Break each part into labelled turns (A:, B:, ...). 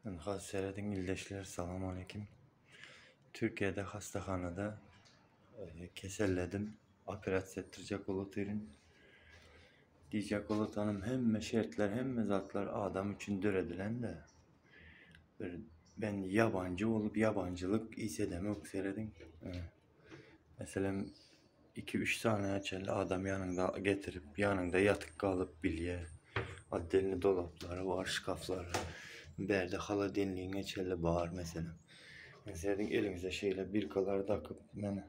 A: Ynha serediň ildeşler salam aleýkim. Türkiýede hastahanada keselledim. Operasiýa etdirjek bolup otyryn. Diýjek bolatanym hemme şertler hemme zatlar adam üçin döredilen-de. Bir ben ýabanjy bolup ýabanjylyk iş edemok serediň. Meselem 2-3 sany çenli adam ýanyňda getirip ýanyňda ýatyp galyp bilýär. Otdelny dolaplary bar, şkaflary. Bärde holodilnigiňe çenli bar meselem. Meselem eliňize şeýle birkalar dakyp mene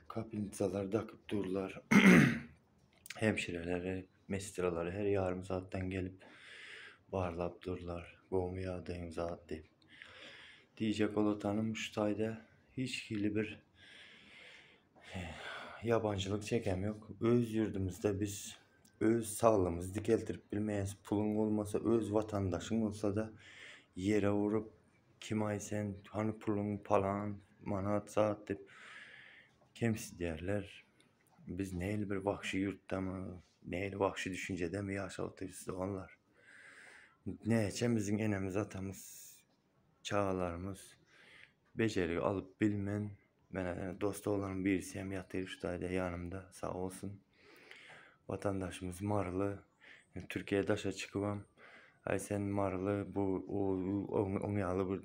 A: kapelnicalar dakyp durlar. Hemşireleri, mestralary her ýarym saatdan gelip barlap durlar. Gowmy ýagdaýyň zat diýip. Diýjek bolatanym şu taýda hiç hili bir ýabanjylyk çekem ýok. Öz ýurdumyzda biz öz saglygymyzy dikeltirip bilmeýäs. Puluň bolmasa öz watandaşyň bolsa-da ýere urup kim-aý sen, hany puluň palan, manat zat diýip kemsidýärler. Biz nähili bir wagşy ýurtdamy, nähili wagşy düşünjedemi ýaşap otyrys doganlar. Näçe biziň enemiz atamyz, çagalarymyz bejergi alyp bilmen. Mena dost oglanyň birisi hem ýatyr şu taýda ýanymda sag bolsun. Watandaşymyz maryly. Türkiýä daşa çykybam aý sen maryly bu oň ýaly bir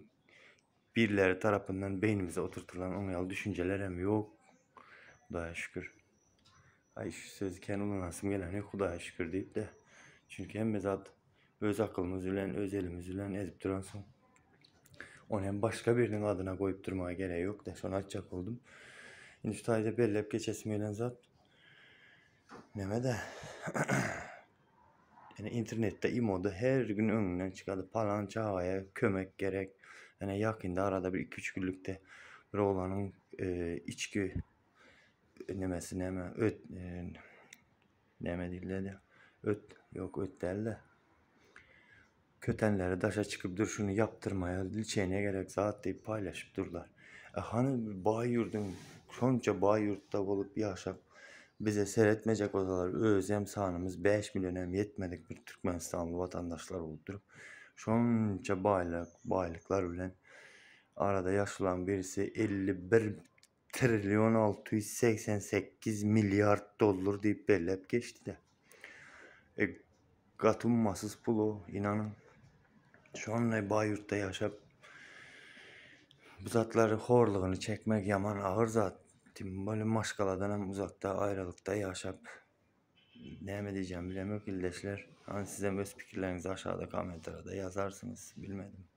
A: Birileri tarapyndan beýnimize oturtylan oň ýaly düşünjeler hem ýok. Hudaýa şükür. Aý şu sözi kän ulanasym gelenok Hudaýa şükür diýip-de. Çünki hemme zat öz akylymyz bilen, öz elimiz bilen edip duransoň. Ony hem başga biriniň adyna goýup durmaga geregi ýok-da, şony aýtjak boldum. Indi şu taýda belläp geçesim gelen zat neme-de. Ýöne internetde imoda her gün öňünden çykady palan çagaýa kömek gerek. Ýöne ýakynda arada bir 2-3 günlükde bir oglanyň e, içki nemesi näme öt e, näme diýilýär öt ýok öt däl-de kötenleri daşa çykyp durşuny ýapdyrmaýa liçeniýe gerek zat diýip paýlaşyp durlar. E hany baý ýurduň şonça baý ýurtda bolup ýaşap bize seretmejek bolsalar özem sanymyz 5 million hem ýetmedik bir türkmenistanly watandaşlar bolup durup şonça baýlyk baýlyklar bilen arada ýaşulaň birisi 51 trillion 688 milliard dollar diýip belläp geçdi-de. E, gaty ummasyz pul o, inanyň. Şonday baý ýurtda ýaşap, bu zatlary horlugyny çekmek ýaman agyr zat. Tim bolýa maşgaladan hem uzakda, aýralykda ýaşap, näme diýjegimi bilemok ildeşler. Hany sizem öz pikirleriňizi aşagda kommentarýada ýazarsyňyz, bilmedim.